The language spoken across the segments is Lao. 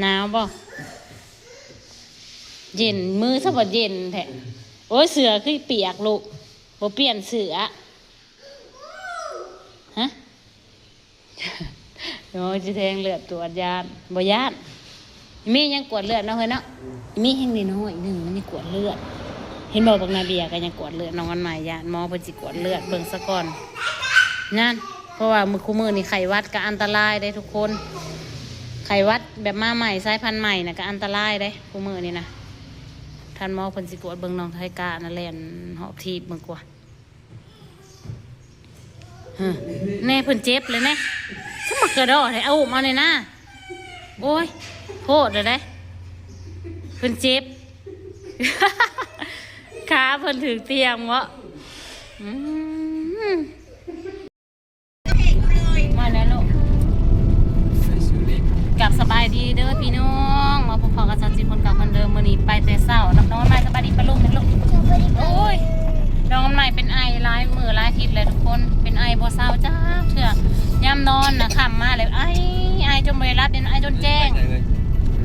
ໜາວບໍ່? ເຢັນ ມືສະບາດເຢັນແທ້. ໂອ້ຍ ເສື້ອຄືປຽກລູກ ບໍ່ປ່ຽນເສື້ອ ຮະ? ໂອ້ຍ ຊິແທງເລືອດ ກວດຢ້ານ ບໍ່ຢ້ານ. ມີຍັງກວດເລືອດເນາະເຮີ້ຍເນາະ ມີແຮງນ້ອຍໆໜຶ່ງ ມັນຍັງກວດເລືອດ. ເຫັນບໍ່ ບັກນາເບຍກໍຍັງກວດເລືອດ ນ້ອງວັນໃໝ່ຢ້ານ ໝໍເພິ່ນຊິກວດເລືອດເບິ່ງສາກ່ອນນັ້ນ. ເພາະວ່າມື້ ຄູ່ມື້ນີ້ໄຂ້ຫວັດກໍອັນຕະລາຍເດ້ທຸກຄົນ ໄຂ້ຫວັດແບບມາໃໝ່ ສາຍພັນໃໝ່ນະ ກໍອັນຕະລາຍເດ້ຄູ່ມື້ນີ້ນະ. ທ່ານໝໍເພິ່ນຊິກວດເບິ່ງ ນ້ອງໄທການະ ແລ່ນຫອບຖີບເບິ່ງກວ່າ. ເຮີ້ຍ ແນ່ ເພິ່ນເຈັບແລ້ວແນ່ ສະໝັກກະດໍ້ແທ້ ເອົາອຸ້ມເອົາແນ່ນາ. ໂອ້ຍ ໂພດແລ້ວເດ້ ເພິ່ນເຈັບ ຂາເພິ່ນຖືກຕຽງເບາະ. ອືມ ມາແລ້ວລູກ ກັບສະບາຍດີເດີພີ່ນ້ອງ ມາພົບພໍ້ກັບສາວຈິດຄົນເກົ່າຄົນເດີມ. ມື້ນີ້ໄປແຕ່ເຊົ້າ ນ້ອງວັນໃໝ່ ສະບາຍດີປ້າລຸງແນ່ລູກ. ໂອ້ຍ ນ້ອງວັນໃໝ່ເປັນໄອຫຼາຍມື້ຫຼາຍອາທິດແລ້ວທຸກຄົນ ເປັນໄອບໍ່ເຊົາຈັກເທື່ອ. ຍາມນອນນະ ຄ່ຳມາແລ້ວໄອ ໄອຈົນບໍ່ໄດ້ຫຼັບ ໄອຈົນແຈ້ງ.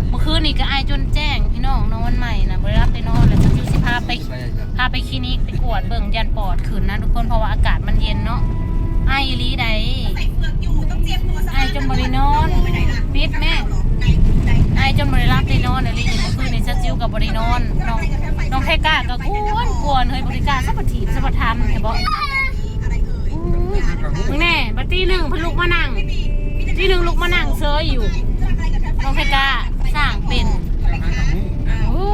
ເມື່ອຄືນນີ້ກໍໄອຈົນແຈ້ງພີ່ນ້ອງ ນ້ອງວັນໃໝ່ນະ ບໍ່ໄດ້ຫຼັບໄດ້ນອນ ແລ້ວສາວຈິດຊິພາໄປ ພາໄປຄລີນິກ ໄປກວດເບິ່ງ ຢ້ານປອດຂຶ້ນນະທຸກຄົນ ເພາະວ່າອາກາດມັນເຢັນເນາະ. ໄອອີ່ຫຼີໃດ໋ ໄອຈົນບໍ່ໄດ້ນອນ. ປິດແມ່ ໄອຈົນບໍ່ໄດ້ຫຼັບໄດ້ນອນອີ່ຫຼີ. ເມື່ອຄືນນີ້ສາວຈິດກໍບໍ່ໄດ້ນອນ ນ້ອງ ນ້ອງໄທກາກໍກວນໆ ເຮີ້ຍ ບໍ່ໄດ້ກ້າສະບາດຖີບສະບາດທຳແທ້ເບາະ. ອືມ ເບິ່ງແນ່ ບັດຕີໜຶ່ງເພິ່ນລຸກມານັ່ງ ຕີໜຶ່ງລຸກມານັ່ງເຊີຍຢູ່ ນ້ອງໄທກາສ້າງເປັນ. ໂອ້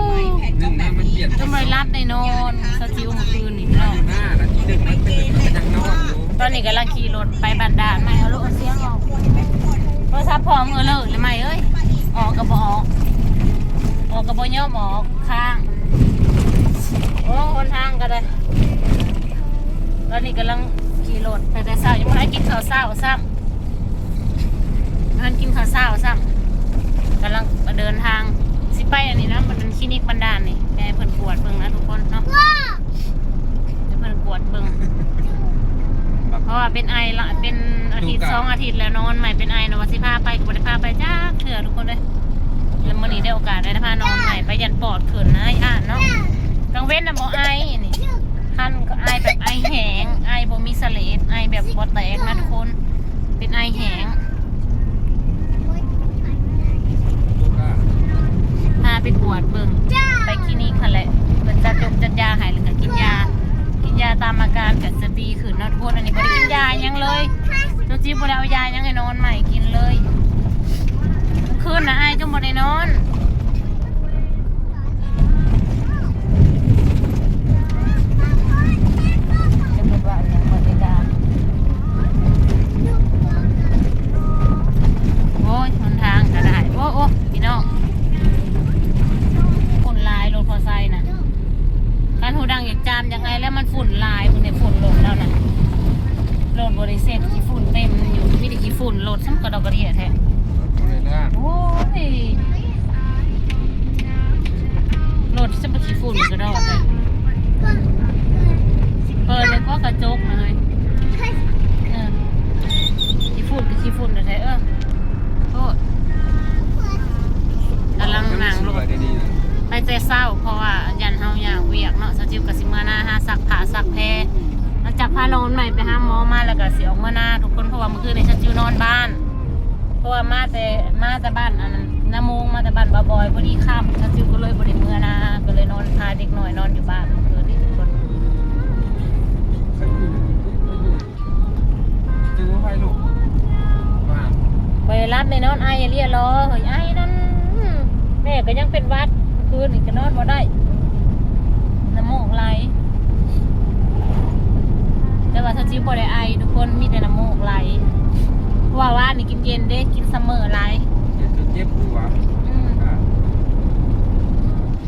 ຈົນບໍ່ໄດ້ຫຼັບໄດ້ນອນ ສາວຈິດເມື່ອຄືນນີ້ເນາະ. ຕອນນີ້ກຳລັງຂີ່ລົດໄປບ້ານດ່ານໃໝ່ ເອົາໂລດ ເອົາສຽງອອກ ໂທລະສັບພ້ອມເອີເລີແລ້ວໃໝ່ເອີຍ ອອກກໍບໍ່ອອກ ອອກກໍບໍ່ຍອມອອກ ຄ້າງ. ໂອ້ ຫົນທາງກໍໄດ້ ຕອນນີ້ກຳລັງຂີ່ລົດໄປແຕ່ເຊົ້າ ຍັງບໍ່ໄດ້ກິນເຂົ້າເຊົ້າຊ້ຳ ບໍ່ທັນກິນເຂົ້າເຊົ້າຊ້ຳ ກຳລັງເດີນທາງ ຊິໄປອັນນີ້ນະ ມັນຄລີນິກບ້ານດ່ານນີ້ ໄປໃຫ້ເພິ່ນກວດເບິ່ງນະທຸກຄົນເນາະ ໃຫ້ເພິ່ນກວດເບິ່ງ ເພາະວ່າເປັນໄອລະ ເປັນອາທິດສອງອາທິດແລ້ວ ນ້ອງວັນໃໝ່ເປັນໄອນະ ວ່າຊິພາໄປກໍບໍ່ໄດ້ພາໄປຈັກເທື່ອທຸກຄົນເອີຍ. ແລ້ວມື້ນີ້ໄດ້ໂອກາດໄດ້ພານ້ອງໃໝ່ໄປ ຢ້ານປອດຂຶ້ນນະ ຢ້ານເນາະ. ກາງເວັນນະບໍ່ໄອນີ້ ຄັນກໍໄອແບບໄອແຫ້ງ ໄອບໍ່ມີສະເຫຼດ ໄອແບບບໍ່ແຕກນະທຸກຄົນ ເປັນໄອແຫ້ງ. ພາໄປກວດເບິ່ງ ໄປຄລີນິກຫັ້ນແຫຼະ ເພິ່ນຈັດຍົກຈັດຢາໃຫ້ ແລ້ວກໍກິນຢາ ກິນຢາຕາມອາການກໍຈະດີຂຶ້ນເນາະທຸກຄົນ. ອັນນີ້ບໍ່ໄດ້ກິນຢາຫຍັງເລີຍ ສາວຈິດບໍ່ໄດ້ເອົາຢາຫຍັງໃຫ້ນ້ອງໃໝ່ກິນເລີຍ. ຄືນນະ ໄອຈົນບໍ່ໄດ້ນອນ. ໂອ້ຍ ຫົນທາງກໍໄດ້ ໂອ້ ໂອ້ ພີ່ນ້ອງ ຝຸ່ນຫຼາຍ ລົດພໍໄຊນະ. ຄັນຮູ້ດັງຢາກຈາມຢາກໄອແລ້ວ ມັນຝຸ່ນຫຼາຍ ເບິ່ງແນ່ ຝຸ່ນລົດລາວນະ ລົດບໍ່ໄດ້ເຊັດ ຂີ້ຝຸ່ນເຕັມຢູ່ ມີແຕ່ຂີ້ຝຸ່ນ ລົດຊ້ຳກະດອກກະເດຍແທ້. ໂອ້ຍ ລົດຊ້ຳຂີ້ຝຸ່ນກະດອກແທ້. ເປີດເລີຍກໍກະຈົກນະເຮີ້ຍ ເອີ ຂີ້ຝຸ່ນກໍຂີ້ຝຸ່ນແທ້ໆ ເອີ. ໂທດ ກຳລັງນັ່ງລົດໄປແຕ່ເຊົ້າ ເພາະວ່າຢ້ານເຮົາຍາກວຽກເນາະ ສາວຈິດກໍຊິເມືອນາຫາຊັກຜ້າຊັກແພ. ຫຼັງຈາກພານ້ອງໃໝ່ໄປຫາໝໍມາ ແລ້ວກໍຊິອອກເມືອນາທຸກຄົນ ເພາະວ່າມື້ຄືນນີ້ສາວຈິດນອນບ້ານ ເພາະວ່າມາແຕ່ ມາແຕ່ບ້ານອັນນາໂມງ ມາແຕ່ບ້ານບ່າວບອຍ ພໍດີຄ່ຳ ສາວຈິດກໍເລີຍບໍ່ໄດ້ເມືອນາ ກໍເລີຍນອນ ພາເດັກນ້ອຍນອນຢູ່ບ້ານມື້ຄືນນີ້ທຸກຄົນ. ຈື່ໄປລູກ ວ່າ ບໍ່ໄດ້ຫຼັບໄດ້ນອນ ໄອເລຍລໍ ເຮີ້ຍ ໄອນັ້ນ ແມ່ກໍຍັງເປັນຫວັດ ຄືນນີ້ກໍນອນບໍ່ໄດ້ ນ້ຳມູກໄຫຼ. ແຕ່ວ່າສາວຈິດບໍ່ໄດ້ໄອທຸກຄົນ ມີແຕ່ນ້ຳມູກໄຫຼ ເພາະວ່າວານນີ້ກິນເຢັນເດ້ ກິນຊັມເມີຫຼາຍ ເຈັບຢູ່ຫວາ? ອືມ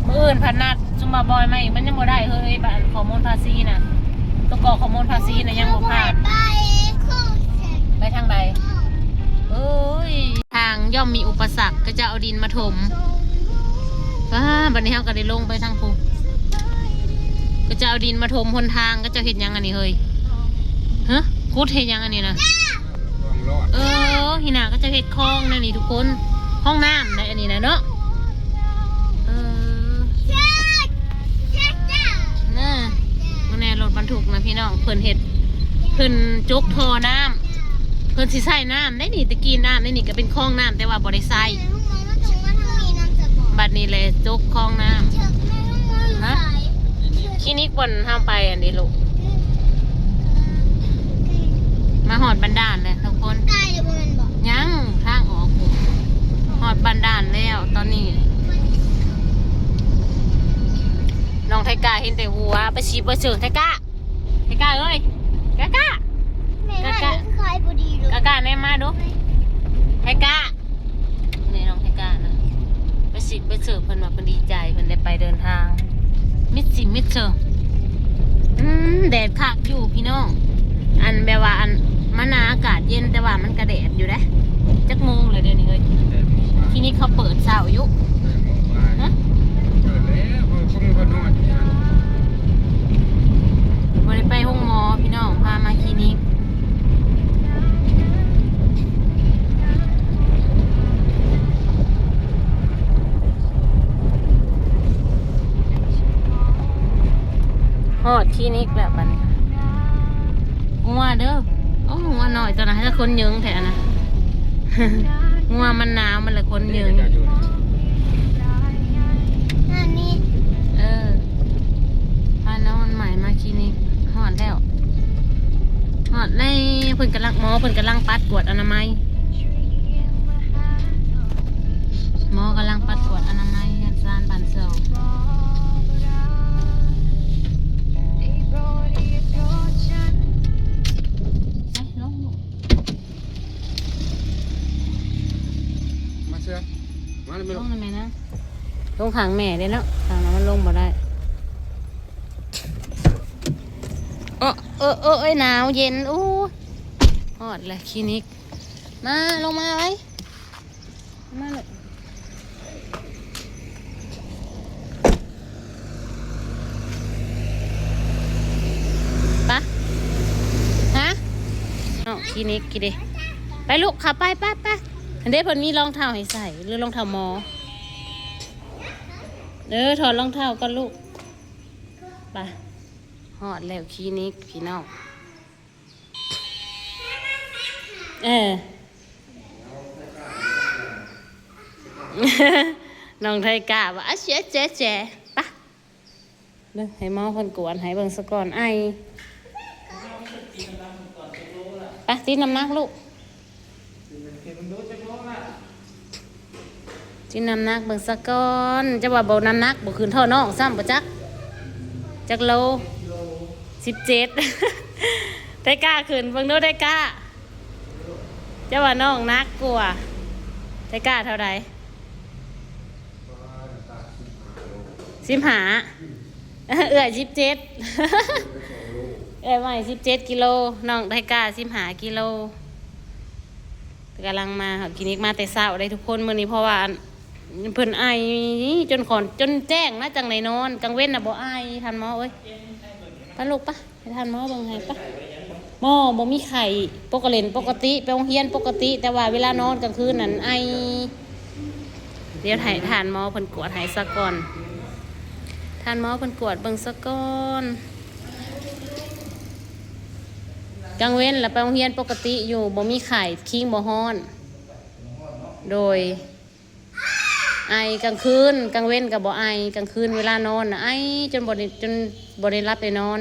ມື້ອື່ນພັດນັດ ຊຸມມາບອຍມາອີກ ມັນຍັງບໍ່ໄດ້ເຮີ້ຍ ບ້ານຂໍ້ມູນພາສີນະ ຕົວກອກຂໍ້ມູນພາສີນະ ຍັງບໍ່ຜ່ານ. ໄປທາງໃດ? ເອີຍ ທາງຍ່ອມມີອຸປະສັກ ເຂົາເຈົ້າເອົາດິນມາຖົມ. ປ້າ ບັດນີ້ເຮົາກໍໄດ້ລົງໄປທາງພຸ້ນ ເຂົາເຈົ້າເອົາດິນມາຖົມຫົນທາງ. ເຂົາເຈົ້າເຮັດຫຍັງອັນນີ້ເຮີ້ຍ? ຮະ? ຂຸດເຮັດຫຍັງອັນນີ້ນະ? ເອີ ຮີນາ ເຂົາເຈົ້າເຮັດຄອງແນວນີ້ທຸກຄົນ. ຫ້ອງນ້ຳໄດ໋ອັນນີ້ນະເນາະ. ເອີ ນະ ເບິ່ງແນ່ ລົດບັນທຸກນະພີ່ນ້ອງ ເພິ່ນເຮັດ ເພິ່ນຈົກທໍ່ນ້ຳ ເພິ່ນຊິໃສ່ນ້ຳໄດ໋ນີ້. ຕະກີ້ນ້ຳໃນນີ້ກໍເປັນຄອງນ້ຳ ແຕ່ວ່າບໍ່ໄດ້ໃຊ້. ບັດນີ້ແຫຼະຈົກຄອງນ້ຳ. ຮະ? ຄລີນິກບ່ອນເຮົາໄປອັນນີ້ລູກ. ມາຮອດບັນດານແລ້ວທຸກຄົນ. ໃກ້ແລ້ວບໍ່ແມ່ນບໍ່? ຍັງ ທາງອອກພຸ້ນ. ຮອດບັນດານແລ້ວຕອນນີ້. ນ້ອງໄທກ້າເຫັນແຕ່ຫົວ ໄປສີບເບີເຊີ. ໄທກ້າ ໄທກ້າເອີຍ ໄທກ້າ ແມ່ ໄທກ້າ ຂາຍບໍ່ດີເລີຍ. ໄທກ້າ ແນມມາດູ ໄທກ້າ. ນີ້ນ້ອງໄທກ້ານະ ໄປສີບເບີເຊີ ເພິ່ນວ່າເພິ່ນດີໃຈ ເພິ່ນໄດ້ໄປເດີນທາງ. ມິດຊິມິດເຊີ. ອືມ ແດດຄັກຢູ່ພີ່ນ້ອງ. ອັນແບບວ່າ ອັນ ມານາອາກາດເຢັນ ແຕ່ວ່າມັນກະແດດຢູ່ເດ້. ຈັກໂມງແລ້ວດຽວນີ້ເຮີ້ຍ? ຄລີນິກເຂົາເປີດເຊົ້າຢູ່. ຮະ? ເປີດແລ້ວ ເພິ່ນກໍນອນຢູ່. ບໍ່ໄດ້ໄປໂຮງໝໍພີ່ນ້ອງ ພາມາຄລີນິກ. ຮອດຄລີນິກແລ້ວບັດນີ້. ງົວເດີ. ໂອ້ ງົວນ້ອຍຕົວນັ້ນ ແຕ່ຂົນເຍີງແທ້ນະ. ງົວມັນໜາວ ມັນລະຂົນເຍີງ. ອັນນີ້ ເອີ ພານ້ອງໃໝ່ມາຄລີນິກ. ຮອດແລ້ວ ຮອດແລ້ວ. ເພິ່ນກຳລັງ ໝໍເພິ່ນກຳລັງປັດກວດອະນາໄມ. ໝໍກຳລັງປັດກວດອະນາໄມເຮືອນຊານບ້ານຊ່ອງ. ໄປ ລົງລູກ. ມາເຊື່ອ ມາເລີຍແມ່ ລົງນຳແມ່ນາງ. ລົງຂ້າງແມ່ເດ້ເນາະ ຂ້າງນັ້ນມັນລົງບໍ່ໄດ້. ເອີ ເອີ ເອີ ເອີຍ ໜາວເຢັນ. ໂອ້ຍ ຮອດແລ້ວຄລີນິກ. ມາ ລົງມາໄວ. ມາເລີຍ ປະ ຮະ ນ້ອງຄລີນິກກີເດ. ໄປລູກ ເຂົ້າໄປ ໄປ ໄປ. ອັນເດ ເພິ່ນມີລອງເທົ້າໃຫ້ໃສ່ ຫຼືລອງເທົ້າໝໍ? ເອີ ຖອດລອງເທົ້າກ່ອນລູກ. ໄປ ຮອດແລ້ວຄລີນິກພີ່ນ້ອງ. ເອີ ນ້ອງໄທກ້າວ່າ ອາແຈ ແຈ ແຈ ປະ ເບິ່ງໃຫ້ໝໍເພິ່ນກວດໃຫ້ເບິ່ງສາກ່ອນ. ໄອ ປະ ຕິດນ້ຳໜັກລູກ. ຕິດນ້ຳໜັກເບິ່ງສາກ່ອນ. ຈະວ່າບໍ່ນ້ຳໜັກ ບໍ່ຂຶ້ນທໍ່ນ້ອງຊ້ຳບໍ່ຈັກ. ຈັກໂລ? ສິບເຈັດ. ໄທກ້າຂຶ້ນເບິ່ງດູ ໄທກ້າ. ຈະວ່ານ້ອງໜັກກວ່າ. ໄທກ້າເທົ່າໃດ? ສິບຫ້າ. ເອື້ອຍສິບເຈັດ. ເອື້ອຍໃໝ່ສິບເຈັດກິໂລ ນ້ອງໄທກ້າສິບຫ້າກິໂລ. ກຳລັງມາຮອດຄລີນິກ ມາແຕ່ເຊົ້າເດ້ທຸກຄົນມື້ນີ້ ເພາະວ່າ ອັນ ເພິ່ນໄອຈົນຂອນ ຈົນແຈ້ງນະ ຈັ່ງໄດ້ນອນ. ກາງເວັນນະບໍ່ໄອ ທ່ານໝໍເອີຍ. ໄປລູກ ໄປ ໃຫ້ທ່ານໝໍເບິ່ງໃຫ້ ໄປ. ໝໍບໍ່ມີໄຂ້ ປົກກະເຫຼັນປົກກະຕິ ໄປໂຮງຮຽນປົກກະຕິ ແຕ່ວ່າເວລານອນກາງຄືນນັ້ນໄອ. ດຽວໃຫ້ທ່ານໝໍເພິ່ນກວດໃຫ້ສາກ່ອນ. ທ່ານໝໍເພິ່ນກວດເບິ່ງສາກ່ອນ. ກາງເວັນລະໄປໂຮງຮຽນປົກກະຕິຢູ່ ບໍ່ມີໄຂ້ ຄີງບໍ່ຮ້ອນ. ໂດຍ ໄອກາງຄືນ ກາງເວັນກໍບໍ່ໄອ. ກາງຄືນເວລານອນນະ ໄອຈົນບໍ່ໄດ້ ຈົນບໍ່ໄດ້ຫຼັບໄດ້ນອນ.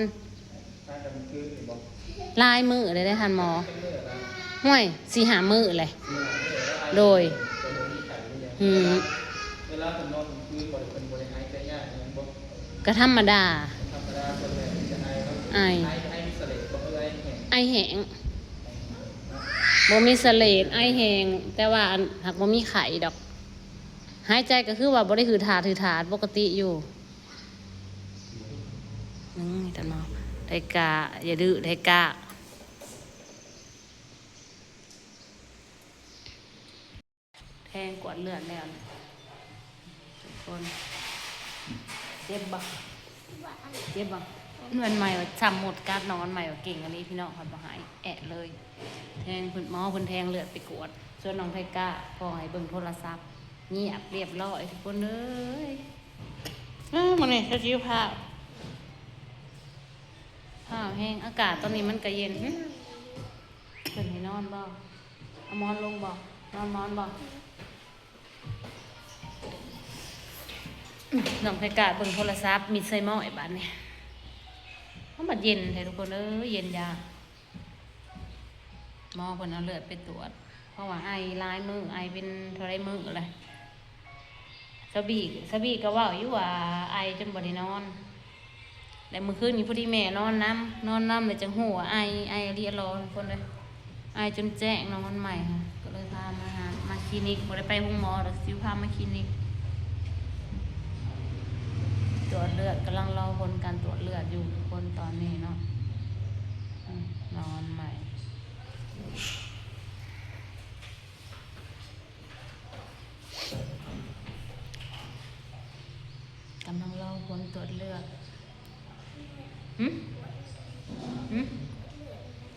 ຫຼາຍມື້ແລ້ວເດ້ທ່ານໝໍ. ຫ້ວຍ ສີ່ຫ້າມື້ແຫຼະ. ໂດຍ ອືມ ເວລາເພິ່ນນອນກາງຄືນບໍ່ໄດ້ ເພິ່ນບໍ່ໄດ້ໄອແຕ່ຍາກຫຍັງບໍ່? ກໍທຳມະດາ ທຳມະດາ. ສ່ວນໃຫຍ່ຈະໄອເນາະ. ໄອ ໄອ ໄອມີສະເຫຼດບໍ່ ຫຼື ໄອແຫ້ງ? ໄອແຫ້ງ. ບໍ່ມີສະເຫຼດ ໄອແຫ້ງ ແຕ່ວ່າ ອັນ ຫາກບໍ່ມີໄຂ້ດອກ. ຫາຍໃຈກໍຄືວ່າບໍ່ໄດ້ຫືດຫາດຫືດຫາດ ປົກກະຕິຢູ່. ອືມ ທ່ານໝໍ ໄທກ້າ ຢ່າດື້ ໄທກ້າ. ແທງກວດເລືອດແລ້ວ ທຸກຄົນ. ເຈັບບໍ່? ເຈັບບໍ່? ອັນໃໝ່ວ່າຊ້ຳມົດກັດ ນ້ອງອັນໃໝ່ວ່າເກັ່ງອີ່ຫຼີພີ່ນ້ອງ ເພິ່ນບໍ່ຫາຍແອະເລີຍ. ແທງເພິ່ນ ໝໍເພິ່ນແທງເລືອດໄປກວດ. ສ່ວນນ້ອງໄທກ້າ ພໍ່ໃຫ້ເບິ່ງໂທລະສັບ. ງຽບຮຽບຮ້ອຍທຸກຄົນເອີຍ. ເອີ ມື້ນີ້ຊາວຈິວພ້າວ ພ້າວແຮງ. ອາກາດຕອນນີ້ມັນກະເຢັນ. ຫຶ ເພິ່ນໃຫ້ນອນບໍ່? ເອົາໝອນລົງບໍ່? ນອນໝອນບໍ່? ນ້ອງໄທກາເບິ່ງໂທລະສັບ ມິດໃສ່ໝ້ອຍບາດນີ້. ມັນບາດເຢັນແທ້ທຸກຄົນເອີຍ ເຢັນຢາກ. ໝໍເພິ່ນເອົາເລືອດໄປກວດ ເພາະວ່າໄອຫຼາຍມື້ ໄອເປັນເທົ່າໃດມື້ແລ້ວ. ສາວບີ ສາວບີກໍເວົ້າຢູ່ວ່າໄອຈົນບໍ່ໄດ້ນອນ ແລະມື້ຄືນນີ້ພໍດີແມ່ນອນນຳ ນອນນຳແລ້ວຈັ່ງຮູ້ວ່າໄອ ໄອອີ່ຫຼີອີ່ຫຼໍທຸກຄົນເອີຍ. ອາຍຈົນແຈ້ງເນາະ ວັນໃໝ່ ກໍເລີຍພາມາຫາ ມາຄລີນິກ. ບໍ່ໄດ້ໄປໂຮງໝໍດອກ ຊິພາມາຄລີນິກ ກວດເລືອດ. ກຳລັງລໍຜົນການກວດເລືອດຢູ່ທຸກຄົນຕອນນີ້ເນາະ. ອືມ ນອນໃໝ່ ກຳລັງລໍຜົນກວດເລືອດ. ຫຶ ຫຶ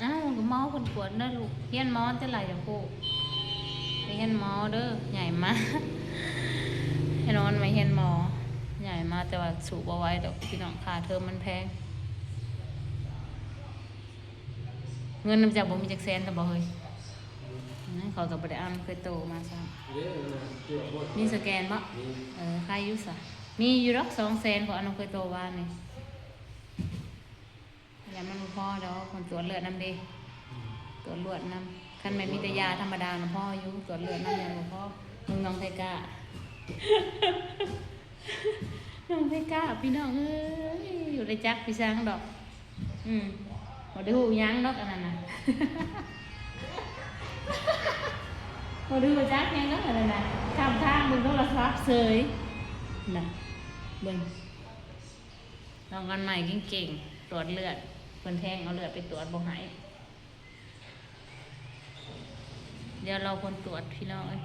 ອ້າວ ກໍໝໍເພິ່ນກວດເດີລູກ. ຮຽນໝໍແຕ່ຫຼາຍຢ່າໂພດ ໄປຮຽນໝໍເດີ. ໃຫຍ່ມາ ໃຫ້ນອນມາຮຽນໝໍ ໃຫຍ່ມາ ແຕ່ວ່າສູ້ບໍ່ໄຫວດອກພີ່ນ້ອງ ຄ່າເທີມມັນແພງ. ເງິນນຳເຈົ້າບໍ່ມີຈັກແສນ ແລ້ວບໍ່ເຮີ້ຍ? ນັ້ນຂ້ອຍກໍບໍ່ໄດ້ເອົານຳເຄີຍໂຕມາຊ້ຳ. ມີສະແກນບໍ່? ເອີ ໃຄຢູ່ຊະ. ມີຢູ່ດອກສອງແສນ ຂ້ອຍເອົານຳເຄີຍໂຕວານນີ້. ຢ້ານມັນບໍ່ພໍດອກ ມັນກວດເລືອດນຳເດ້. ກວດເລືອດນຳ ຄັນແມ່ນມີແຕ່ຢາທຳມະດານະພໍຢູ່ ກວດເລືອດນຳຍັງບໍ່ພໍ. ເບິ່ງນ້ອງໄທກ້າ ນ້ອງໄທກ້າ ພີ່ນ້ອງເອີຍ ບໍ່ໄດ້ຈັກພີ່ຊ້າງດອກ. ອືມ ບໍ່ໄດ້ຮູ້ຫຍັງດອກອັນນັ້ນນະ ບໍ່ໄດ້ຮູ້ຈັກຫຍັງດອກອັນນັ້ນນະ. ຂ້າມທາງເບິ່ງໂທລະສັບເສີຍນະ. ເບິ່ງ ນ້ອງອັນໃໝ່ເກັ່ງໆ ກວດເລືອດ ເພິ່ນແທງເອົາເລືອດໄປກວດບໍ່ໃຫ້. ດຽວລໍຜົນກວດພີ່ນ້ອງເອີຍ.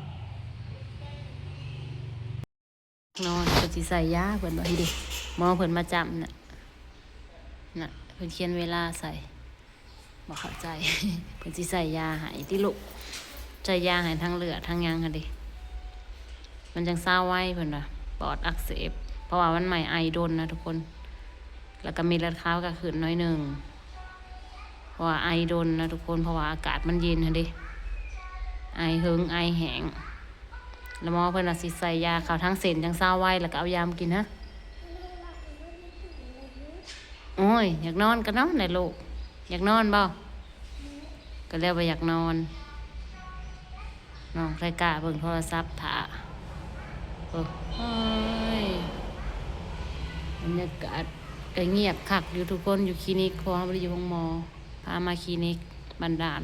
ນອນ ເພິ່ນຊິໃສ່ຢາ ເພິ່ນວ່າ ເຫັນເດ ໝໍເພິ່ນມາຈ້ຳນະ ນະ ເພິ່ນຂຽນເວລາໃສ່ ບໍ່ເຂົ້າໃຈ. ເພິ່ນຊິໃສ່ຢາໃຫ້ຕິລູກ ໃສ່ຢາໃຫ້ທັງເລືອດທັງຫຍັງຫັ້ນເດ. ມັນຈັ່ງເຊົາໄວ ເພິ່ນວ່າ ປອດອັກເສບ ເພາະວ່າມັນໄໝ້ໄອດົນນະທຸກຄົນ. ແລ້ວກໍເມັດເລືອດຂາວກໍຂຶ້ນໜ້ອຍໜຶ່ງ ເພາະວ່າໄອດົນນະທຸກຄົນ ເພາະວ່າອາກາດມັນເຢັນຫັ້ນເດ ໄອເຫິງ ໄອແຫ້ງ. ແລ້ວໝໍເພິ່ນວ່າຊິໃສ່ຢາເຂົ້າທາງເສັ້ນຈັ່ງເຊົາໄວ ແລ້ວກໍເອົາຢາມາກິນ. ຮະ ໂອ້ຍ ຢາກນອນກໍນອນແຫຼະລູກ. ຢາກນອນບໍ່? ກໍແລ້ວວ່າຢາກນອນ. ນ້ອງໄທກ້າເບິ່ງໂທລະສັບຖ້າ. ໂອ້ຍ ບັນຍາກາດກໍງຽບຄັກຢູ່ທຸກຄົນ ຢູ່ຄລີນິກ ເພາະວ່າບໍ່ໄດ້ຢູ່ໂຮງໝໍ. ພາມາຄລີນິກບ້ານດ່ານ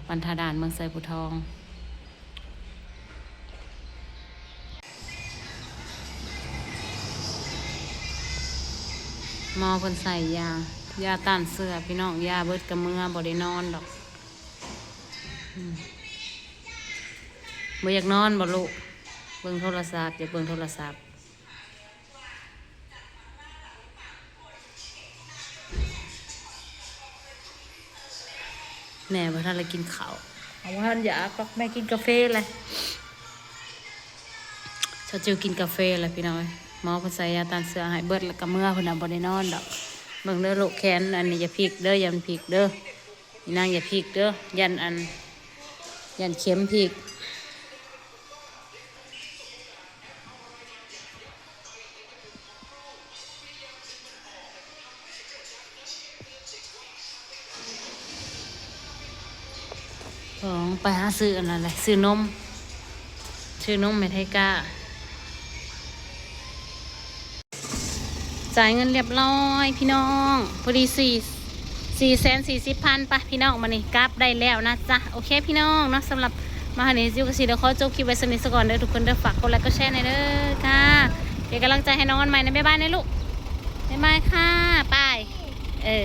ບ້ານທ່າດ່ານ ເມືອງໄຊພູທອງ. ໝໍເພິ່ນໃສ່ຢາ ຢາຕ້ານເຊື້ອພີ່ນ້ອງ ຢາເບິດກໍເມືອ ບໍ່ໄດ້ນອນດອກ. ອືມ ບໍ່ຢາກນອນບໍ່ລູກ? ເບິ່ງໂທລະສັບ ຢາກເບິ່ງໂທລະສັບ. ແມ່ບໍ່ທັນໄດ້ກິນເຂົ້າ ເອົາ ບໍ່ທັນຢາກດອກ ແມ່ກິນກາເຟແຫຼະ. ຊາວຈິວກິນກາເຟແຫຼະພີ່ນ້ອງເອີຍ. ໝໍເພິ່ນໃສ່ຢາຕ້ານເຊື້ອໃຫ້ເບິດ ແລ້ວກໍເມືອ ເພິ່ນນະບໍ່ໄດ້ນອນດອກ. ເບິ່ງເດີລູກ ແຂນອັນນີ້ຢ່າພິກເດີ ຢ່າມັນພິກເດີ. ອີນາງຢ່າພິກເດີ ຢ້ານອັນ ຢ້ານເຂັມພິກ. ສອງ ໄປຫາຊື້ອັນນັ້ນແຫຼະ ຊື້ນົມ ຊື້ນົມໃຫ້ໄທກ້າ. ຈ່າຍເງິນລຽບຮ້ອຍພີ່ນ້ອງ ພໍດີສີ່ ສີ່ແສນສີ່ສິບພັນ. ໄປພີ່ນ້ອງ ມານີ້ກັບໄດ້ແລ້ວນະຈ໊ະ. ໂອເຄພີ່ນ້ອງເນາະ ສຳລັບມາຮອດນີ້ ຈິວກໍຊິໄດ້ຂໍຈົບຄລິບໄວ້ສ່ຳນີ້ສາກ່ອນເດີທຸກຄົນເດີ. ຝາກກົດໄລກົດແຊແດ່ເດີຄ່ະ ເປັນກຳລັງໃຈໃຫ້ນ້ອງອັນໃໝ່ນະ. ບາຍບາຍນະລູກ ບາຍບາຍຄ່ະ. ໄປ ເອີ